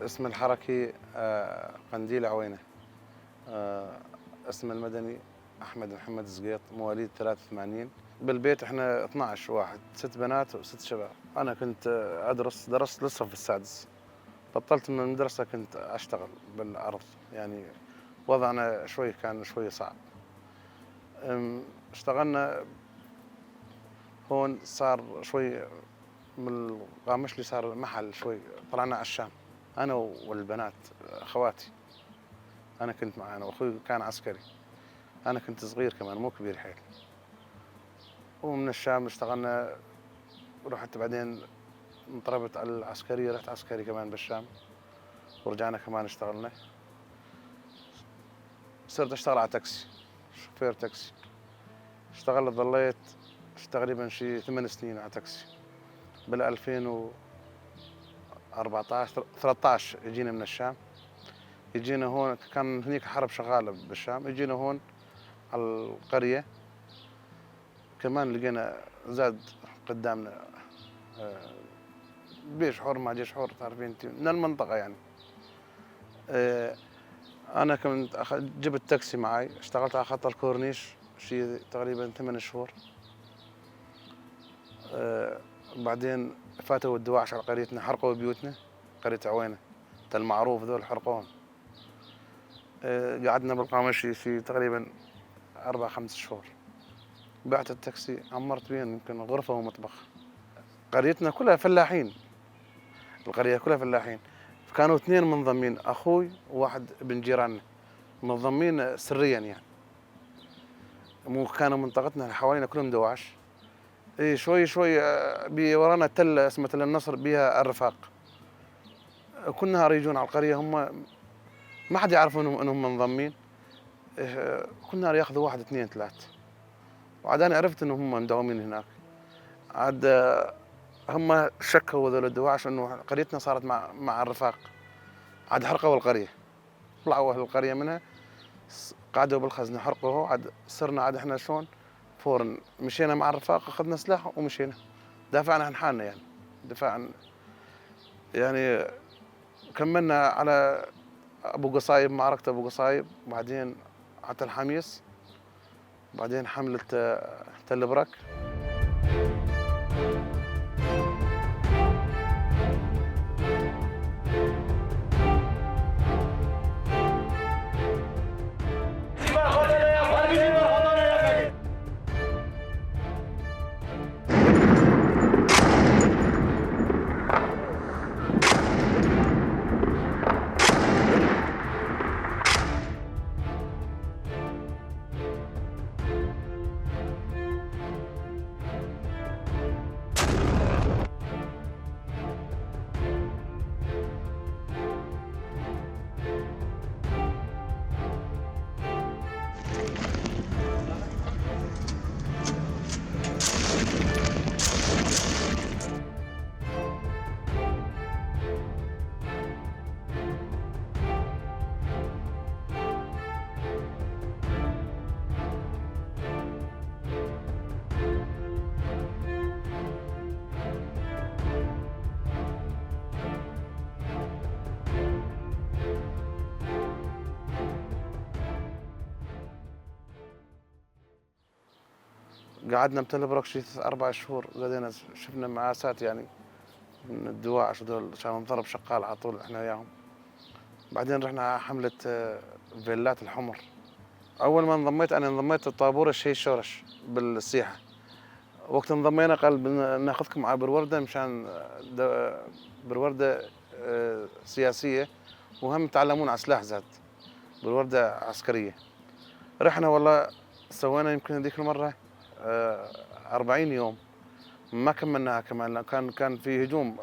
اسم الحركي قنديل عوينة، اسم المدني أحمد محمد زقيط، مواليد 83. بالبيت احنا 12 واحد، 6 بنات و6 شباب. أنا كنت أدرس، درست للصف السادس، بطلت من المدرسة، كنت أشتغل بالأرض، يعني وضعنا شوي كان شوي صعب. اشتغلنا هون، صار شوي من القامشلي صار محل شوي، طلعنا على الشام أنا والبنات أخواتي، أنا كنت معانا وأخوي كان عسكري، أنا كنت صغير كمان مو كبير حيل. ومن الشام اشتغلنا، ورحت بعدين انطربت على العسكرية، رحت عسكري كمان بالشام، ورجعنا كمان اشتغلنا. صرت اشتغل على تاكسي، شوفير تاكسي. اشتغلت ظليت تقريبا شي 8 سنين على تاكسي. بال 2014 13 اجينا من الشام، اجينا هون كان هنيك حرب شغالة بالشام، اجينا هون على القرية كمان لقينا زاد قدامنا جيش حر مع جيش حر، تعرفين انت من المنطقة يعني. أنا كنت جبت تاكسي معي، اشتغلت على خط الكورنيش شي تقريبا 8 شهور. بعدين فاتوا الدواعش على قريتنا، حرقوا بيوتنا، قرية عوينة تل معروف ذول حرقوهم. قعدنا بالقامشلي شي تقريبا 4-5 شهور. بعت التاكسي، عمرت بين يمكن غرفة ومطبخ. قريتنا كلها فلاحين، القرية كلها فلاحين. كانوا 2 منضمين، أخوي وواحد ابن جيراننا، منضمين سريا يعني. مو كانوا منطقتنا حوالينا كلهم دواعش. إيه شوي شوي، ورانا تلة اسمها تل النصر بيها الرفاق. كل نهار يجون على القرية، هم ما حد يعرف انهم منضمين. كل نهار ياخذوا 1 2 3. وعاد انا عرفت انهم هم مداومين هناك. عاد هم شكوا هذول الدواعش انه قريتنا صارت مع الرفاق. عاد حرقوا القرية، طلعوا اهل القرية منها، قعدوا بالخزنة حرقوها. عاد صرنا عاد احنا شلون فورا مشينا مع الرفاق، اخذنا سلاح ومشينا، دافعنا عن حالنا يعني، دفاع عن يعني. كملنا على ابو قصايب، معركة ابو قصايب، بعدين على تل حميس، بعدين حملة تل برك. قعدنا بتل برك شي 4 شهور، زادينا شفنا معاسات يعني من الدواعش هذول، عشان نضرب شقال على طول احنا وياهم. بعدين رحنا على حملة فيلات الحمر. أول ما انضميت أنا انضميت لطابور الشهيد شورش بالسيحة. وقت انضمينا قال ناخذكم على بروردة مشان بروردة سياسية، وهم تعلمون على سلاح زاد، بروردة عسكرية. رحنا والله سوينا يمكن هذيك المرة 40 يوم ما كملناها كمان، لأن كان في هجوم،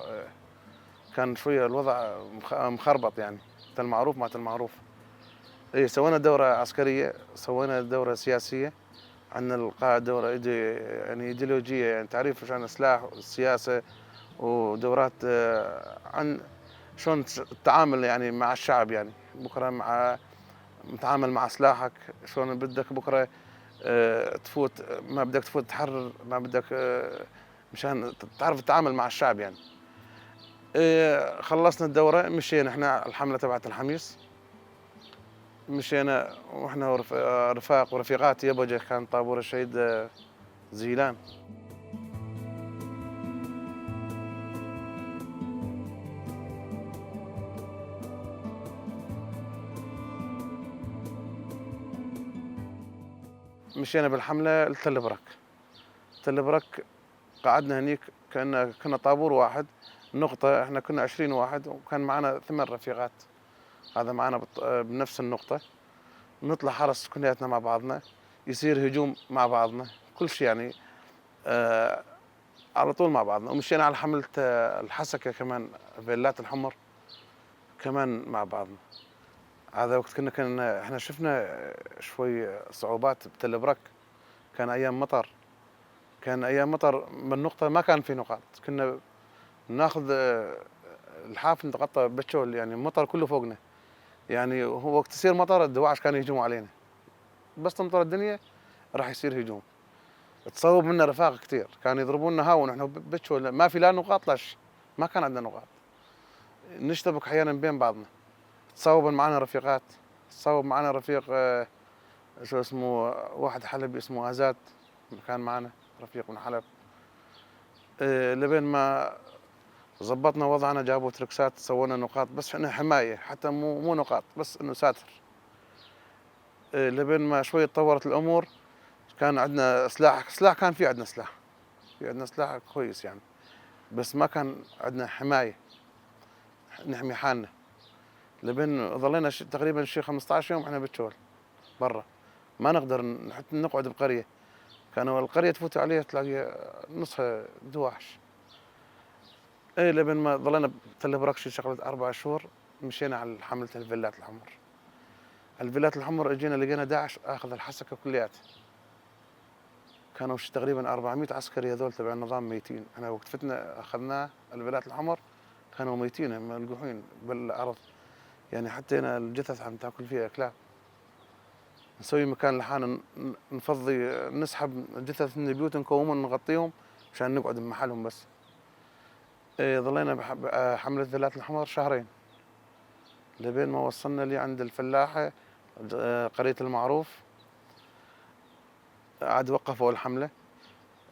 كان شوية الوضع مخربط يعني، تل معروف ما تل معروف. إيه سوينا دورة عسكرية، سوينا دورة سياسية، عندنا القاعدة دورة يعني ايديولوجية، يعني تعريف عشان السلاح والسياسة، ودورات عن شلون تتعامل يعني مع الشعب، يعني بكرة متعامل مع سلاحك، شلون بدك بكرة تفوت، ما بدك تفوت تحرر، ما بدك، مشان تعرف تتعامل مع الشعب يعني. خلصنا الدورة، مشينا احنا الحملة تبعت الحميص، مشينا واحنا رفاق ورفيقات يبجة، كان طابور الشهيد زيلان. مشينا بالحملة لتل برك. تل برك قعدنا هنيك، كنا طابور واحد نقطة، احنا كنا 20 واحد وكان معنا 8 رفيقات، هذا معنا بنفس النقطة. نطلع حرس كلياتنا مع بعضنا، يصير هجوم مع بعضنا، كل شيء على طول مع بعضنا. ومشينا على حملة الحسكة كمان، فيلات الحمر كمان مع بعضنا. هذا وقت كنا احنا شفنا شوي صعوبات بتل برك، كان ايام مطر، كان ايام مطر من نقطة ما كان في نقاط، كنا ناخذ الحاف نتغطى بالشول، المطر كله فوقنا. هو وقت يصير مطر الدواعش كانوا يهجموا علينا، بس تمطر الدنيا راح يصير هجوم. تصوب منا رفاق كثير، كانوا يضربونا هاون ونحن بالشول، ما في لا نقاط لاش، ما كان عندنا نقاط، نشتبك احيانا بين بعضنا. تصوب معنا رفيقات، تصوب معنا رفيق، شو اسمه، واحد حلبي اسمه ازاد، كان معنا رفيق من حلب. لبين ما زبطنا وضعنا جابوا تركسات، سوونا نقاط، بس احنا حماية، حتى مو نقاط، بس انه ساتر. لبين ما شوي تطورت الامور، كان عندنا سلاح، سلاح كان في عندنا سلاح، في عندنا سلاح كويس بس ما كان عندنا حماية نحمي حالنا. لبين ظلينا تقريبا شي 15 يوم احنا بالشغل برا، ما نقدر حتى نقعد بقرية، كانوا القرية تفوت عليها تلاقي نصها دواعش. لبين ما ظلينا بتل برك شي شغلة 4 شهور، مشينا على حملة الفيلات الحمر. الفيلات الحمر اجينا لقينا داعش اخذ الحسكة كلياتها، كانوا شي تقريبا 400 عسكري هذول تبع النظام ميتين. احنا وقت فتنا اخذناه الفيلات الحمر كانوا ميتين ملقوحين بالارض، حتى هنا الجثث عم تاكل فيها كلاب. نسوي مكان لحالنا، نفضي، نسحب الجثث من البيوت، نكومهم نغطيهم عشان نقعد بمحلهم بس. ظلينا حملة فيلات الحمر شهرين، لبين ما وصلنا لي عند الفلاحة، قرية المعروف. عاد وقفوا الحملة،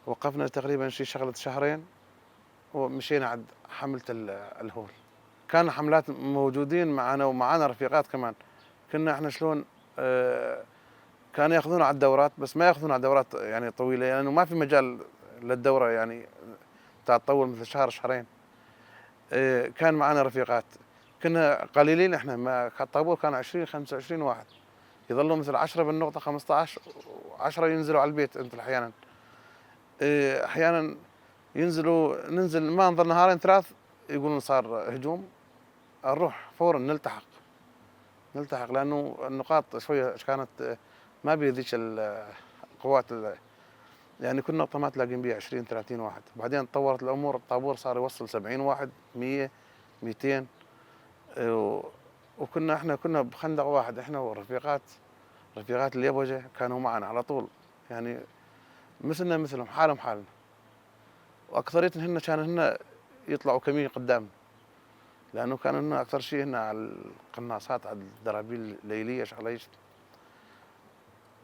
وقفنا تقريبا شي شغلة شهرين ومشينا عند حملة الهول. كان حملات موجودين معنا ومعنا رفيقات كمان، كنا احنا شلون، كانوا ياخذونا على الدورات، بس ما ياخذونا على دورات طويلة، لأنه ما في مجال للدورة تطول مثل شهر شهرين. كان معنا رفيقات، كنا قليلين احنا، ما كان الطابور كان 20 25 واحد، يظلوا مثل 10 بالنقطة، 15 10 ينزلوا على البيت. انت احيانا، احيانا ينزلوا، ننزل ما نظل نهارين ثلاث يقولون صار هجوم، نروح فورا نلتحق، لانه النقاط شويه كانت ما بيذيك القوات كل نقطه ما تلاقين بيها 20 30 واحد. بعدين تطورت الامور، الطابور صار يوصل 70 واحد، 100، 200، وكنا احنا بخندق واحد، احنا والرفيقات، رفيقات اليبوجه كانوا معنا على طول، مثلنا مثلهم، حالهم حالنا. واكثريتهم هن كانوا هن يطلعوا كمين قدام، لانه كانوا هن اكثر شيء هن على القناصات، على الدرابيل الليليه شغله هيك.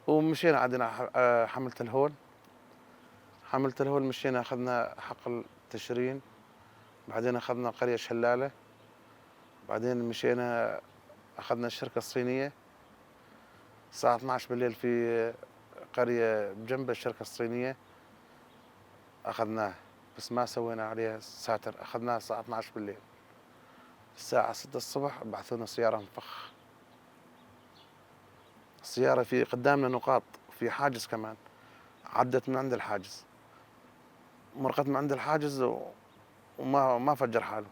ومشينا عندنا حملة الهول، حملة الهول مشينا اخذنا حقل تشرين، بعدين اخذنا قرية شلالة، بعدين مشينا اخذنا الشركة الصينية الساعة 12 بالليل في قرية بجنب الشركة الصينية، اخذناها بس ما سوينا عليها ساتر، اخذناها الساعة 12 بالليل. الساعة 6 الصبح بعثونا سيارة مفخ، السيارة في قدامنا نقاط، في حاجز كمان، عدت من عند الحاجز، مرقت من عند الحاجز وما فجر حاله،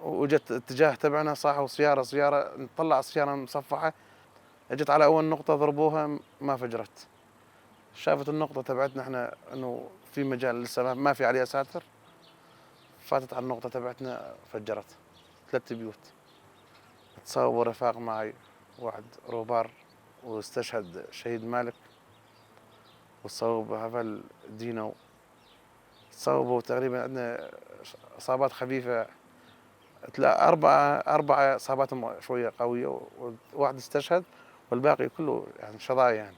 وجت اتجاه تبعنا، صاحوا سيارة سيارة، نطلع السيارة مصفحة، اجت على أول نقطة ضربوها ما فجرت، شافت النقطة تبعتنا احنا انه في مجال لسه ما في عليها ساتر، فاتت على النقطة تبعتنا فجرت 3 بيوت. تصاوبوا رفاق معي، واحد روبار واستشهد شهيد مالك، وصوب هفل دينو، تصاوبوا تقريبا عندنا اصابات خفيفة، اربعة اصاباتهم شوية قوية، وواحد استشهد والباقي كله يعني شظايا. يعني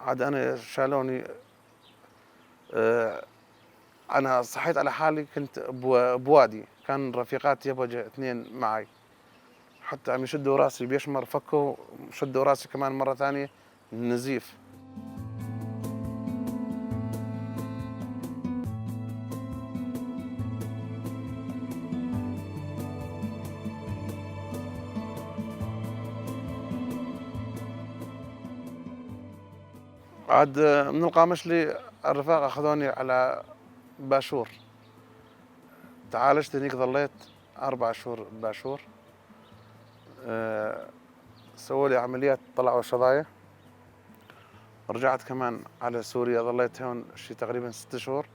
عاد انا شالوني، انا صحيت على حالي كنت بوادي، كان رفيقاتي يبقى اثنين معي، حتى عم يشدوا راسي بيشمر فكوا شدوا راسي كمان مرة ثانية نزيف. عاد من القامشلي الرفاق اخذوني على باشور، تعالجت هنيك، ظليت 4 شهور بباشور. سووا لي عمليات طلعوا شظايا. رجعت كمان على سوريا، ظليت هون شي تقريبا 6 شهور.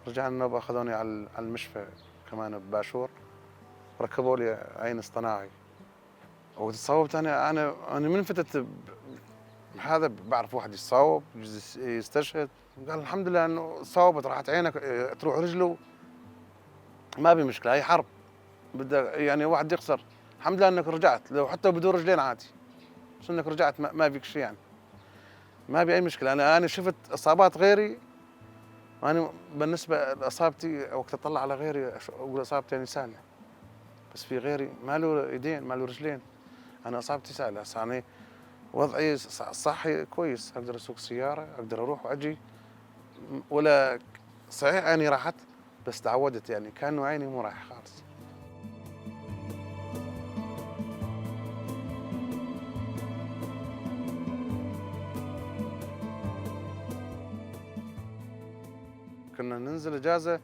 رجعنا النوبة اخذوني على المشفى كمان بباشور، ركبوا لي عين اصطناعي. وتصاوبت انا انا من فتت هذا بعرف واحد يتصاوب يستشهد، قال الحمد لله انه صوبت راحت عينك تروح رجله، ما بي مشكلة، هي حرب بدك يعني واحد يخسر، الحمد لله انك رجعت، لو حتى بدون رجلين عادي، بس انك رجعت ما فيك شيء يعني، ما بي اي مشكلة. انا شفت اصابات غيري، انا بالنسبة لاصابتي وقت اطلع على غيري اقول اصابتي يعني سهلة، بس في غيري ما له ايدين ما له رجلين، انا اصابتي سهلة، يعني وضعي صحي كويس، اقدر اسوق سيارة، اقدر اروح واجي، ولا صحيح عيني راحت بس تعودت، يعني كانه عيني مو رايحة خالص. كنا ننزل اجازه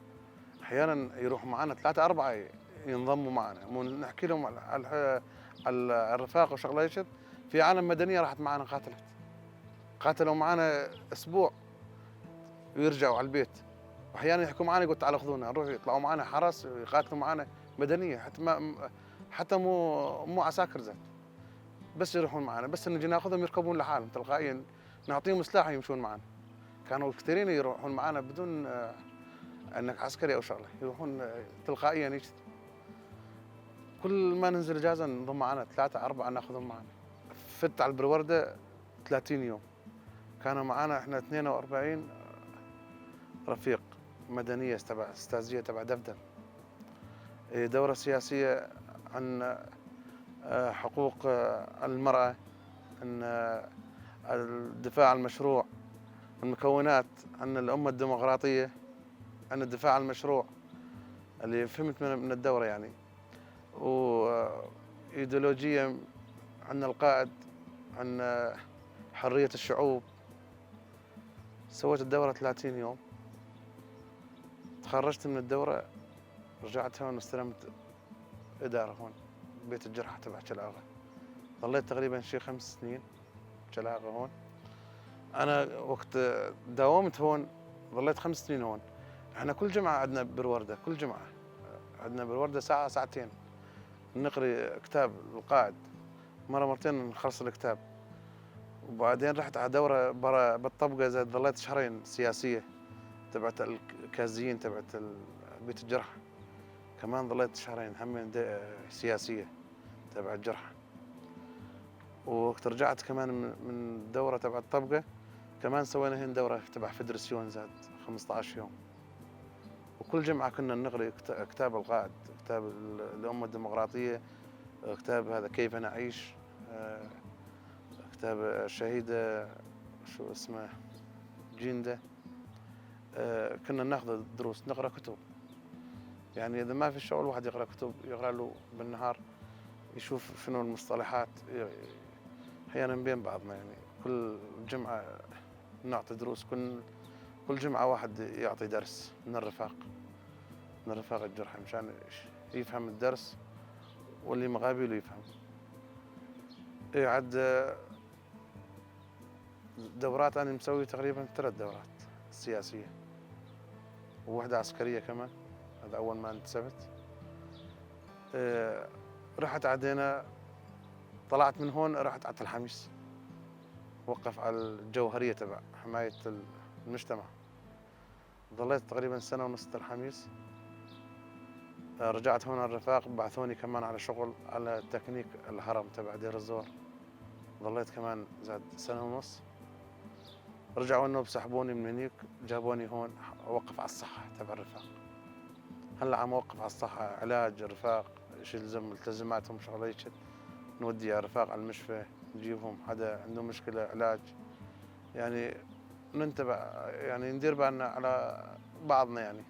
احيانا يروح معنا 3 4 ينضموا معنا، مو نحكي لهم على الرفاق وشغله يشد. في عالم مدنية راحت معنا قاتلوا معنا اسبوع ويرجعوا على البيت، واحيانا يحكوا معنا يقولوا تعالوا خذونا، نروح يطلعوا معنا حرس ويقاتلوا معنا مدنية، حتى مو عساكر زاد، بس يروحون معنا، بس نجي ناخذهم يركبون لحالهم تلقائيا، نعطيهم سلاح يمشون معنا. كانوا كثيرين يروحون معنا بدون انك عسكري او شغله، يروحون تلقائيا. كل ما ننزل اجازه نضم معنا 3 4 ناخذهم معنا. فت على البرورده 30 يوم، كانوا معنا احنا 42 رفيق مدنية تبع استاذيه تبع دفدن، دوره سياسية عن حقوق المراة، عن الدفاع عن المشروع، المكونات، عن الامة الديمقراطية، عن الدفاع عن المشروع اللي فهمت من الدورة يعني، وايديولوجيه عن القائد، عن حرية الشعوب. سويت الدورة 30 يوم، تخرجت من الدورة، رجعت هون واستلمت إدارة هون بيت الجرحى تبع شلاغة. ظليت تقريبا شي 5 سنين شلاغة هون. أنا وقت داومت هون ظليت 5 سنين هون. احنا كل جمعة عندنا بالوردة، كل جمعة عندنا بالوردة ساعة ساعتين نقري كتاب القائد، مرة مرتين نخلص الكتاب. وبعدين رحت على دورة برا بالطبقة زاد، ظليت شهرين سياسية تبعت الكازيين تبعت بيت الجرحى، كمان ظليت شهرين هم سياسية تبع الجرحى. ووقت رجعت كمان من دورة تبع الطبقة كمان سوينا هنا دورة تبع فدرسيون زاد 15 يوم. وكل جمعة كنا نقرأ كتاب القائد، كتاب الأمة الديمقراطية، كتاب هذا كيف نعيش، كتاب الشهيدة شو اسمه جيندا. كنا ناخذ دروس، نقرأ كتب، يعني إذا ما في شغل واحد يقرأ كتب، يقرأ له بالنهار، يشوف شنو المصطلحات. أحيانا بين بعضنا يعني كل جمعة نعطي دروس، كل جمعة واحد يعطي درس من الرفاق، من الرفاق الجرحى، مشان يفهم الدرس واللي مقابله يفهم. إيه عاد دورات أنا مسوي تقريبا 3 دورات سياسية وواحدة عسكرية كمان، هذا أول ما انتسبت. إيه رحت عدينا، طلعت من هون رحت على الحميس، وقف على الجوهرية تبع حماية المجتمع. ظليت تقريبا سنة ونص تل حميس. رجعت هون الرفاق بعثوني كمان على شغل على تكنيك الهرم تبع دير الزور، ظليت كمان زاد سنة ونص. رجعوا انه بسحبوني من هنيك، جابوني هون اوقف على الصحة تبع الرفاق. هلا عم اوقف على الصحة، علاج الرفاق، شو يلزم ملتزماتهم شغلة هيك، نودي الرفاق على المشفى، نجيبهم حدا عنده مشكلة علاج، يعني ننتبه، يعني ندير بالنا على بعضنا، يعني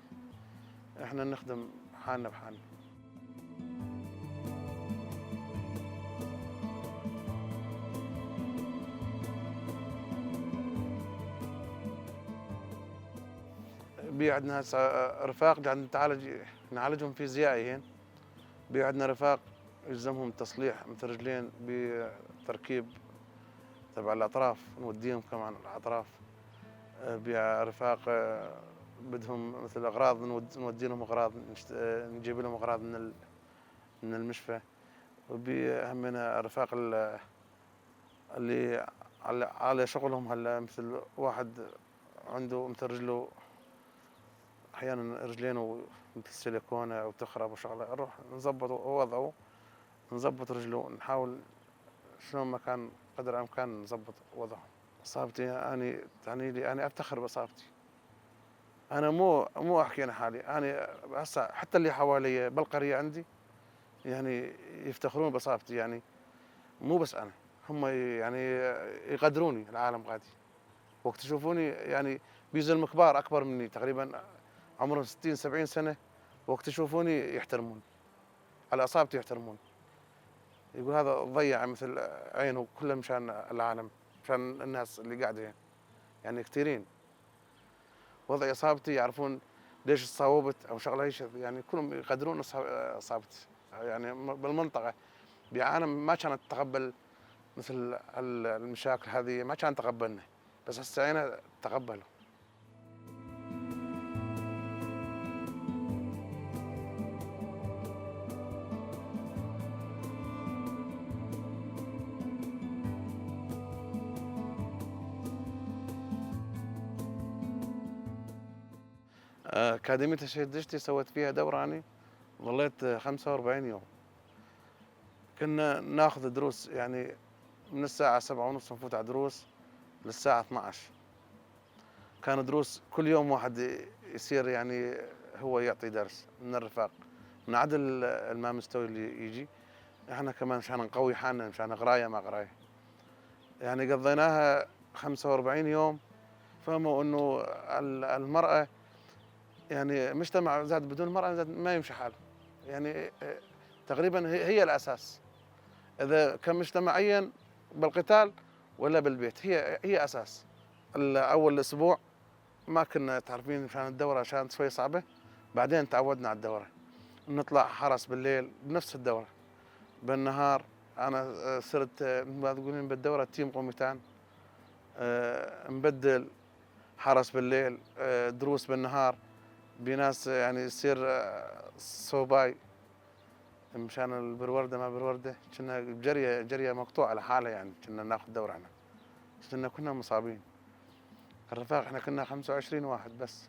احنا نخدم حالنا بحالنا. بي عندنا هسه رفاق قاعد نعالجهم فيزيائيا، بي عندنا رفاق يلزمهم تصليح مثل رجلين بتركيب تبع الأطراف، نوديهم كمان الأطراف. بي رفاق بدهم مثل أغراض، نودي لهم أغراض، نجيب لهم أغراض من المشفى. وبي همنا رفاق اللي على شغلهم هلا، مثل واحد عنده مثل رجله احيانا رجلينه مثل السيليكون او تخرب وشغله، نروح نظبط وضعه، نظبط رجله، نحاول شلون ما كان قدر الامكان نظبط وضعه. اصابتي انا تعني لي، انا افتخر باصابتي. انا مو احكي انا حالي، انا هسه حتى اللي حوالي بالقريه عندي يعني يفتخرون باصابتي، يعني مو بس انا، هم يعني يقدروني العالم غادي وقت يشوفوني، يعني بيزلم كبار اكبر مني تقريبا عمرهم 60 70 سنه، وقت يشوفوني يحترموني على اصابتي، يحترموني، يقول هذا ضيع مثل عينه كله مشان العالم، مشان الناس اللي قاعده، يعني كثيرين وضع اصابتي يعرفون ليش تصاوبت او شغله هيك، يعني كلهم يقدرون اصابتي. يعني بالمنطقه بعالم ما كانت تتقبل مثل المشاكل هذه، ما كانت تقبلنا، بس هسه عينا تقبلوا. أكاديمية الشهيد دشتي سويت فيها دورة، أنا ظليت 45 يوم. كنا ناخذ دروس يعني من الساعة 7:30 نفوت على دروس للساعة 12. كان دروس كل يوم واحد يصير يعني هو يعطي درس من الرفاق، من عدل الما مستوي اللي يجي، احنا كمان مشان نقوي حالنا، مشان قرايه ما قرايه. يعني قضيناها 45 يوم. فهموا انه المرأة يعني مجتمع زاد بدون المرأة زاد ما يمشي حاله، يعني تقريبا هي الأساس، إذا كان مجتمعيا بالقتال ولا بالبيت، هي أساس. أول أسبوع ما كنا تعرفين مشان الدورة عشان شوي صعبة، بعدين تعودنا على الدورة، نطلع حرس بالليل بنفس الدورة، بالنهار أنا صرت ما تقولين بالدورة تيم قومتان، نبدل حرس بالليل، دروس بالنهار، بناس يعني يصير صوباي مشان البروردة ما بروردة، كنا جرية مقطوعة على حالها، يعني كنا ناخذ دورة احنا، كنا مصابين. الرفاق احنا كنا 25 واحد بس،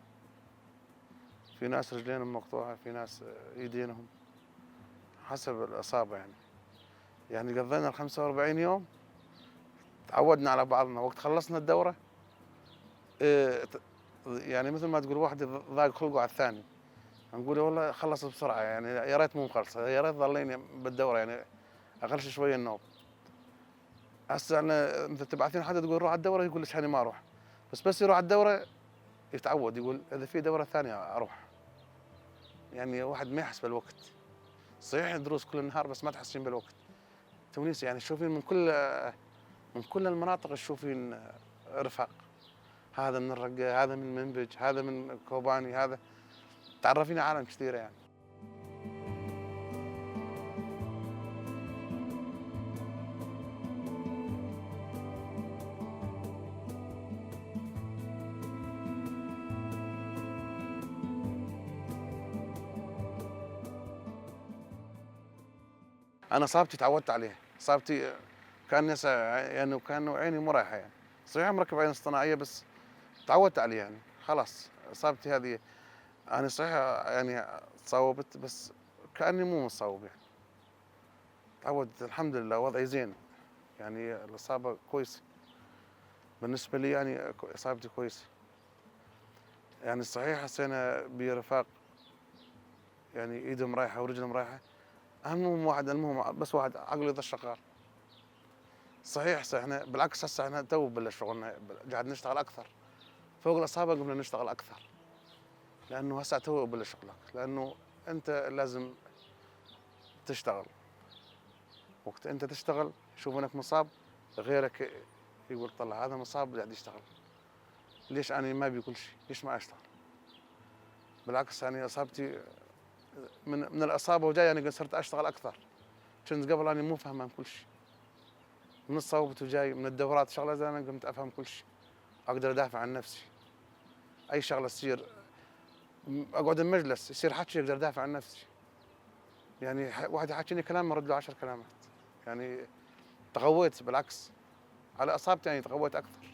في ناس رجلينهم مقطوعة، في ناس ايدينهم، حسب الإصابة يعني. يعني قضينا ال 45 يوم تعودنا على بعضنا، وقت خلصنا الدورة يعني مثل ما تقول واحد ضاق خلقه على الثاني، نقول والله خلص بسرعة، يعني يا ريت مو مخلصة، يا ريت ظليني بالدورة يعني أقل شيء شوية النوم. هسه احنا مثل تبعثين حدا تقول روح على الدورة، يقول لك أنا ما أروح، بس يروح على الدورة يتعود، يقول إذا في دورة ثانية أروح. يعني واحد ما يحس بالوقت، صحيح دروس كل النهار بس ما تحسين بالوقت. تونس يعني تشوفين من كل المناطق تشوفين رفاق، هذا من الرقة، هذا من منبج، هذا من كوباني، هذا تعرفين عالم كثيرة يعني. أنا صابتي تعودت عليها، صابتي كان يعني كانه عيني مو رايحة يعني، صحيح مركب عين اصطناعية بس تعودت عليها يعني خلاص. اصابتي هذه انا صحيح يعني تصاوبت، بس كاني مو مصاوب، يعني تعودت الحمد لله، وضعي زين، يعني الاصابة كويسة بالنسبة لي، يعني اصابتي كويسة. يعني صحيح حسينا برفاق يعني ايدهم رايحة ورجلهم رايحة، اهم واحد المهم بس واحد عقله يضل شغال. صحيح احنا بالعكس هسه احنا تو بلش شغلنا، قاعد نشتغل اكثر فوق الاصابة، قمنا نشتغل اكثر لانه هسه تو بلش شغلك، لانه انت لازم تشتغل. وقت انت تشتغل يشوف انك مصاب، غيرك يقول طلع هذا مصاب قاعد يشتغل، ليش انا ما بي كل شيء؟ ليش ما اشتغل؟ بالعكس يعني اصابتي من الاصابة وجاي انا صرت اشتغل اكثر. كنت قبل انا مو فهمان كل شيء، من الصوبت وجاي من الدورات شغله انا قمت افهم كل شيء، اقدر ادافع عن نفسي. اي شغله تصير، اقعد المجلس يصير حكي اقدر ادافع عن نفسي. يعني واحد يحكيني كلام ارد له 10 كلامات. يعني تقويت بالعكس على اصابتي، يعني تقويت اكثر.